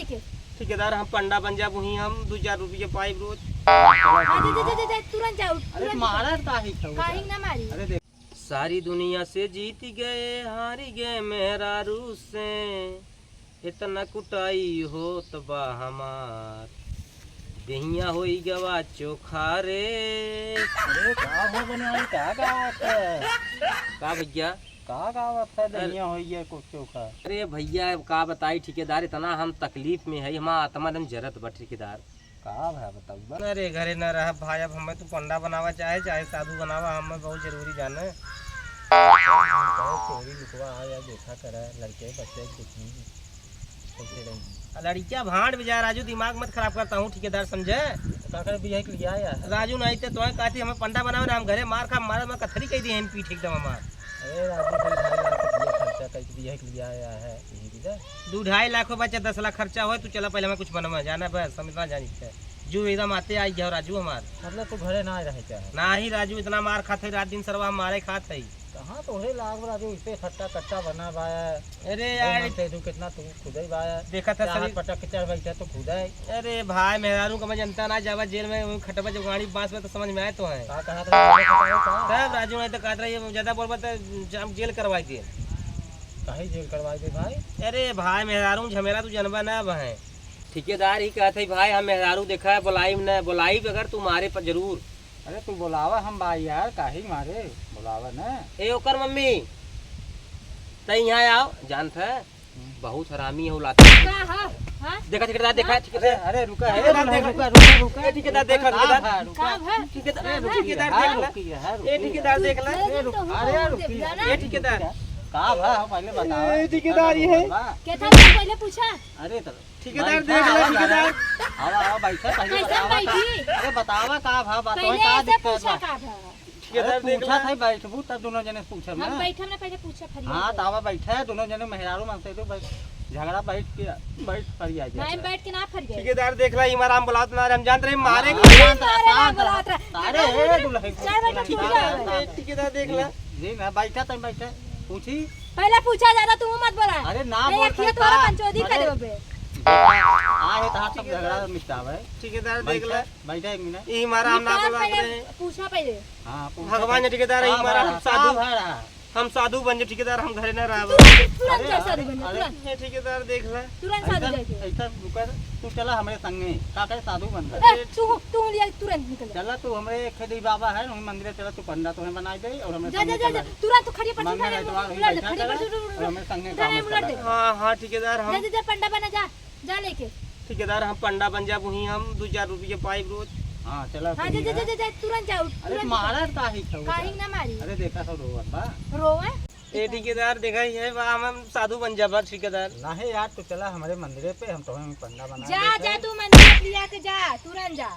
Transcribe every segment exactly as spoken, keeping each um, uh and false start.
के? ठेकेदार, हम पंडा बन जाब, वहीं हम दो चार रुपये पाइब रोज। हाँ, जा, जा, जा, जा, जा, तुरंत जाओ, अरे तुरंत मारा जाओ। काहे छौ काहे जा? ना मारी? अरे देख। सारी दुनिया से जीत गए, हार गए मेहरारू से, इतना कुटाई होत बा हमार, देहिया होई गवा चोखा रे। अरे का हो बनवारी, का गावत है? का भैया? का गावत है, अरे देहिया होई गया को चोखा? अरे भैया, अब का बताई ठेकेदार, इतना हम तकलीफ में है, हमार आत्मा एकदम जरत बा ठेकेदार। का भा बताऊ बा? अरे घरे न रह भाई, अब हमें तू पंडा बनावा चाहे, चाहे साधु बनावा, हमें बहुत जरूरी जाने। बहुत चोरी लुकवा आ या देखा करे, लड़के बच्चे कुछ नहीं। कैसे रही? आ लड़किया भांड में जा राजू, दिमाग मत खराब करता हूँ ठेकेदार, समझे? तो का करे बियाह के लिए आया है? राजू नहीं ते तोहे कहती हमें पंडा बनावे ना, हम घरे मार खा, मारे में कथरी कह दी है पीठ एकदम हमार। अरे राजू, दो ढाई लाख रुपया खर्चा करके बियाह के लिए आया है, यही की जा। दो ढाई लाख हो बच्चा, दस लाख खर्चा हो, तू चला पहले हमें कुछ बनवा जाना बस, हम इतना जानी थे। जो एकदम आते आई गया राजू हमार। मतलब तू घरे ना रहे क्या है? ना ही राजू, इतना मार खात है रात दिन सरवा, हम मारे खात है। कहाँ तोहरे लाग बा राजू, इसे फट्टा कट्टा बना बा। अरे दो यार। मन से तू कितना तू खुदे बा। देखा था चार शरीर। पटक के चढ़ बैठा तो खुदे। अरे भाई, मेहरारू का मैं जनता ना जावा जेल में, वो खटवा जब गाड़ी बांस में तो समझ में आए तो है। का कहा था? तब राजू नहीं तो कहत रही, ज्यादा बोलबा तो हम जेल करवाई दे। काहे जेल करवाई दे भाई? अरे भाई, मेहरारू झमेला तू जनबा ना बहे। ठेकेदार ही कहत है भाई, हम मेहरारू देखा है, बोलाइब न, बोलाइब अगर तू मारे पर जरूर। अरे तू बोलावा हम भाई यार, काहे मारे, बोलावा न। ए ओकर मम्मी, तै यहाँ आओ, जानत है, हम्म। बहुत हरामी हो लाते। का है? हाँ? देखा ठेकेदार, देखा हाँ? ठेकेदार। अरे, अरे रुका, अरे, अरे, रुका, देखा। रुका, रुका, रुका। ए ठेकेदार, देखा, का ठेकेदार। भा, रुका। का भा? ठेकेदार, अरे, रुकी, ठेकेदार, हाँ, देख ला। रुकी, हाँ, ए रुकी। ठेकेदार, देख ला। अरे, रुक, अरे, रुक, रुकी, अरे, रुक। ए ठेकेदार। का भा, हम पहले बतावा। ए ठेकेदार, ये है। केतना पहले पूछा? अरे, तो ठेकेदार बैठा, देख ला, आवा, ठेकेदार। आवा, आवा, बैठा, पहले कैसे बतावा का, बैठी? अरे बतावा का भा, बात पहले होई, का ऐसे दिक्कत पूछा बा? का भा? ठेकेदार अरे देख पूछा ला। था, बैठबू तब दोनों जने पूछब हम ना। बैठब ना, पहले पूछब, फरिया हाँ, के। तो आवा बैठा है, दोनों जने मेहरारू मन से तो बैठ, झगड़ा बैठ के, बैठ फरिया जाए। नहीं, बैठ के ना फरिया। ठेकेदार देख ला, इमाराम बुलावत ना रहे, हम जानत रहे, हाँ, मारे हाँ, खाली। शांत रहा, मारे ना शांत रहा। बुलावत रहा। अरे, ए, दुल्हन, चाय बैठा, शांत तू रहा, जा। शांत रहा। ए, ठेकेदार देख ला। जी, जी, मैं बैठा, तुम बैठे, पूछी। पहले पूछा ज्यादा, तू मत बोला। अरे ना नहीं, बोलता अखिया है तोहरा का? पंचोदी कर अरे, देबे। बेटा, आ है तो हाथ सब झगड़ा मिटावे। ठेकेदार देख बैठा, ला। बैठा एक मिनट। ई मारा हम ना निकाल बोला पहले, रहे। पूछा पहले। हाँ, पूछा भगवान पहले। ठेकेदार, ई का मारा भरा? हम साधु, का भरा? हम साधु बन जे ठेकेदार, हम घरे ना रहब। तुरंत, तुरंत अरे, जा साधु अरे, बन जा, अरे। तुरंत। ए ठेकेदार देख ला। तुरंत साधु ऐसा, जाके। ऐसा रुका, तू चला हमरे संगे। का करे साधु बन जा? ए, तू, तू लिया तुरंत निकल जा। चला तू हमरे खेड़ी बाबा है, वहीं मंदिर चला, तू पंडा तुम्हें बनाई दे और हमरे जा, संगे जा, जा, चला। जा। तुरंत तू खड़िया पर से मंदिर उठा ले, है, द्वार वहीं उठा ले, बैठा खड़िया कर पर से उठा ले, और हमरे संगे उठा काम ले, उठा ले। चला। हाँ, हाँ, ठेकेदार, हम जा, जा, जा, पंडा बना, जा, जा लेके। ठेकेदार, हम पंडा बन जाब, वहीं हम दो चार रुपये पाइब रोज। हाँ, चला हाँ, जा, सही जा, है। जा, जा, जा, तुरंत जाओ, अरे, तुरंत मारा जाओ। काहे छौ काहे जा? ना मारी? अरे, देखा सब रोवत बा। रोवे? ए, ठेकेदार, देखा ही है, बा, हम, हम साधु बन जाबा, ठेकेदार। नाहीं यार, तू चला हमरे मंदिरे पे, हम तुम्हें पंडा बना जा, देते जा, हैं। तू मंदिर पे लिया के जा, तुरंत जा।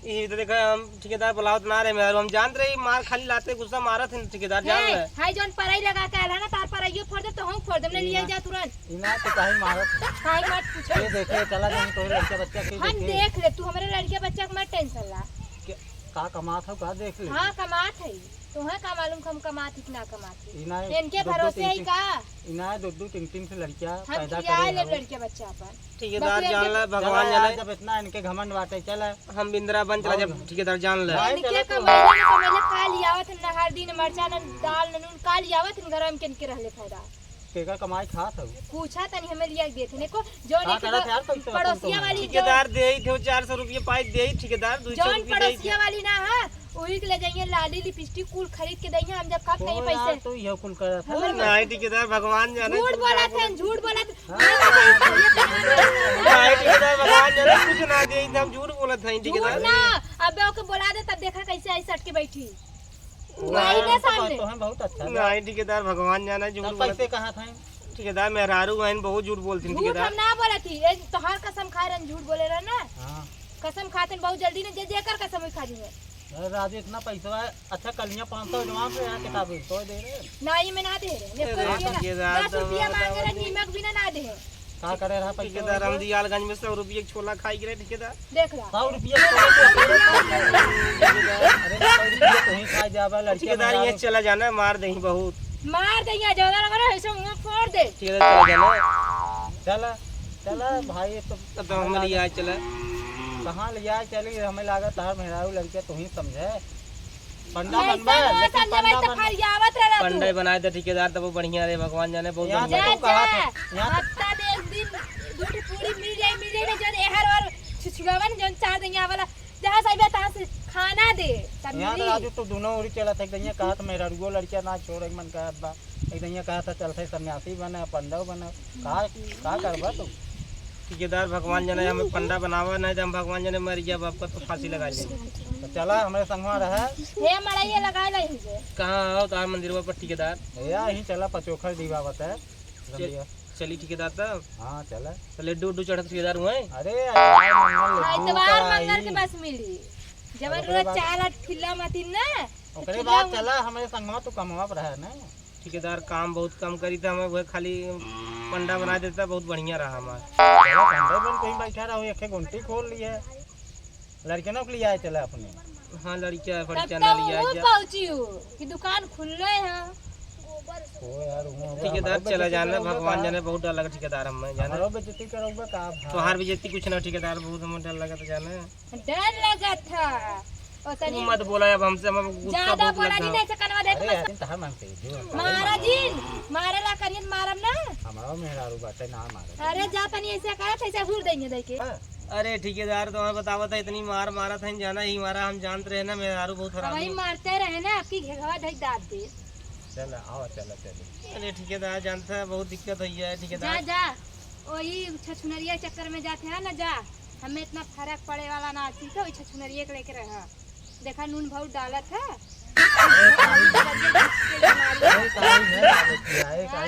ई तो देखा, हम ठेकेदार बुलावत ना रहे मेहरारू, हम जानत रहे, मार खाली लाते गुस्सा मारत है ठेकेदार, जान है, ले। हाय जौन परई लगा के आला ना, तार परइयो फोड़ दे, तो हम फोड़ देम, ले ई लिया ना, जा तुरंत। ई ना तो काहे मारत है? काहे मत पूछो। ये देखे, चला जाए तो लड़के बच्चा के हम देखे। देख ले, तू हमरे लड़के बच्चा के मत tension ला। के, का कमात हो, का देख ले? हाँ, कमात है। तोहे का मालूम हम कमात ही कि ना कमात ही? ई ना, इनके दो दो भरोसे तीन ही तीन का? ई ना, दो दो तीन तीन से लड़कियां हम पैदा खिया करे ले हो। लड़के बच्चा अपन। ठेकेदार बस जान इनके ला, भगवान चला जाने। यार, जब इतना इनके घमंड बाटे, चला। हम बिंद्रा बन चला और जब ठेकेदार जान ले। भाई, इनके चला तो। कमाइले न कमाइले, का लियावत न हर दिन मरचा, न दाल, न नून, का लियावत न घर में किनके रहले फायदा। केकर कमाई खात हऊ? पूछा तनी हमें लिया के देत हने को, जौन का एक करत यार, पैसा पड़ोसिया तुम वाली ठेकेदार दे ही थे, चार सौ रुपये पाई दे ही ठेकेदार, दो सौ जौन रुपये दे ही थे। पड़ोसिया वाली ना है, वही के ले जाइए, लाली लिपस्टिक कुल खरीद के दइहे, हम जब खाब ओ कहीं यार, पैसे। तू इहो कुल करत है। अरे नहीं ठेकेदार, भगवान जाने झूठ तू बोला क्या थे, बोलत झूठ बोला थे। हाँ। नहीं ठेकेदार, भगवान जाने कुछ ना दे, हम झूठ बोलत है झूठ ठेकेदार। ना, अब ओके बोला दे, तब देखा कैसे आई सट के बैठी। ओ, आईने तो सामने। बात तो है, बहुत अच्छा था। नहीं ठेकेदार, भगवान जाने झूठ तब बोलत। पैसे कहाँ थे? ठेकेदार, मेहरारू बहन बहुत झूठ बोलती झूठ ठेकेदार। हम ना बोलत ही, ए, तोहार कसम खाए रहन, झूठ बोले रहन ना। हाँ। कसम खाते बहुत जल्दी ने, जे जेकर कसम हुई खा ली है। अरे राजू, इतना पैसा है, अच्छा कल यहाँ पाँच सौ advance है यार, किताब एक सौ दे रहे हैं। ना, ये मैं ना दे रहे, ये अरे कोई ये ना, ठेकेदार, दस रुपया मांगे रहे, नीमक भी ना, ना दे। का करे रहा पैसा ठेकेदार, हम दियालगंज में सौ रुपये के छोला खाई गिरे ठेकेदार। देख ला। सौ रुपया छोला खाई गिरे। अरे सौ रुपया तो ही खा जाबा, लड़के ठेकेदार, ये चला जाना, मार दही बहुत। मार दही, ज्यादा लगा रहा, ऐसे मुंह फोड़ दे। ठेकेदार, चला जाना। चला। चला भाई, तो तब तो हमें लिया चला। कहाँ लिया चली? हमें लागत हर मेहरारू लड़के तू ही समझे। पंडा नहीं बनबे, समझे, लेकिन समझे, पंडा तो बन-, फरियावत रहला तू। पंडा ही बनाए दे ठेकेदार, तब वो बढ़िया रहे, भगवान जाने, बहुत यहाँ बढ़िया। तो जा, तू कहा जा। था, यहाँ तो हफ्ता में एक दिन दू ठो पूरी मिल जाए, मिल जाए ना, जौन एहर और छुछुआवन जौन चार दैया वाला, जहाँ से अइबे तहाँ से खाना दे, तब यहाँ तो मिली। राजू तू दोनों ओरी चलत है, एक दैया कहा था मेहरारुओ लड़किया ना छोड़े के मन कहत बा, एक दैया कहा था चलते सन्यासी बने, पंडव बने, का, का करबा तू? ठेकेदार भगवान जाने हमें पंडा बनावा, नहीं तो हम भगवान जाने मर गया, बाप का तो फांसी लगा लेंगे। तो चला हमारे संगवा रहे। हे मड़ैया लगा ले इनके। कहाँ हो तार मंदिरवा पर ठेकेदार? या यहीं चला पचोखर दीवा बता। चल-, चली ठेकेदार तब। हाँ, चला। तो लड्डू उड्डू चढ़त ठेकेदार हुए? अरे, अरे, मंगल लड्डू इतवार का मंगल आई। के बस मिली। जवन ओकरे रोज बाद चाला ठिल्ला मतिन ना, तो ओकरे ठिल्ला बाद में चला, हमारे संगवा तो कमवा पर है ना। ठेकेदार काम बहुत कम करी था, हमें वह खाली पंडा बना देता, बहुत बढ़िया रहा हमारा। चला, पंडा बन कहीं बैठा रहो, एक गुंटी खोल लिए। लड़कियों के लिए आए चला अपने। हाँ, लड़किया तब फड़किया तो ना लिया वो जा। पहुँची हूँ कि दुकान खुल रहे हैं। ओ यार, वो हमारा ठेकेदार चला बेइज्जती जाना, करोगे भगवान का? जाने, बहुत डर लगा ठेकेदार हमें जाने। हमारा बेइज्जती करोगे का भाई? तोहार बेइज्जती कुछ ना ठेकेदार, बहुत हमें डर लगा था जाने। डर लगा था। ओ तू तनी मत बोला अब हमसे, हम गुस्सा ज्यादा बहुत बोला लगा। जी, नहीं से कनवा देख अरे मत। यार, तहार मन से जो। मारा जी, मारे ला करियन मारब ना। हमारा मेहरारू बाटे ना मारे। अरे जा तनी ऐसे करत, ऐसे हुर देंगे देखे। हाँ। अरे ठेकेदार, तुम्हें बतावत है, इतनी मार मारत है, जाना ही मारा, हम जानत रहे ना, मेहरारू बहुत अब हरामी वही है। मारते रहे ना, आपकी घेघवा धई दाब दे। चल, आओ, चलो, चलो। अरे ठेकेदार, जानता है, बहुत दिक्कत हुई है, ठेकेदार। जा, जा, वही छछुनरिया चक्कर में जाते हैं ना, जा, हमें इतना फर्क पड़े वाला ना, ठीक है, वही छछुनरिया के लेके रहा। देखा, नून बहुत डालत है। अरे, काली है, काली है, काली है,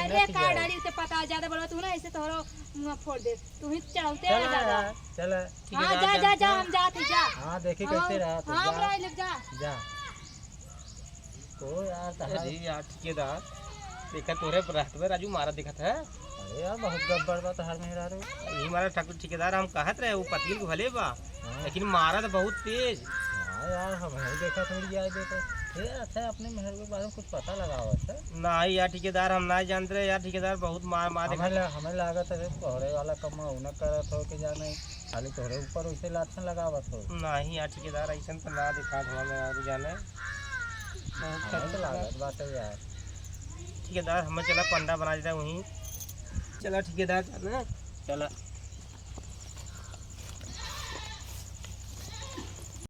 अरे, ठीक का है। डाली, उसे पता, ज्यादा बोलो तू ना, ऐसे तोहरो मुंह फोड़ दे। तू ही चढ़ौते चला रह जा, ज्यादा। चला। हाँ, ठेकेदार जा, जा, जा, जानता। हम जात ही, जा। हाँ, देखी हाँ, कैसे रहा तू, हाँ, जा। हमरा ले जा। जा। ओ यार, तहार अरे यार, ठेकेदार, देखा तोरे पर रहत में राजू मारा दिखत है। अरे यार, बहुत गब्बर बा तहार मेहरारू। ई मारा ठाकुर ठेकेदार, हम कहत रहे, वो पतील के भले बा, हाँ। लेकिन मारा तो बहुत तेज। हाँ यार, हम ही देखा थोड़ी जाए देखो। ए, अच्छा, अपने मेहरारू के बारे में कुछ पता लगावत है? नहीं यार ठेकेदार, हम नहीं जानते रहे यार ठेकेदार, बहुत मार, मार हमें देखा। ला-, हमें लागत है, तोहरे वाला कमा उन्हें करत हो के जाने, खाली तोहरे ऊपर वैसे लाछन लगावत हो। नहीं यार ठेकेदार, ऐसन तो ना दिखा थोड़ा मेहरारू जाने। बहुत हमें तो खतरनाक। लागत बाटे यार। ठेकेदार, हमें चला पंडा बना देता वहीं। चला ठेकेदार, चल ना। चला।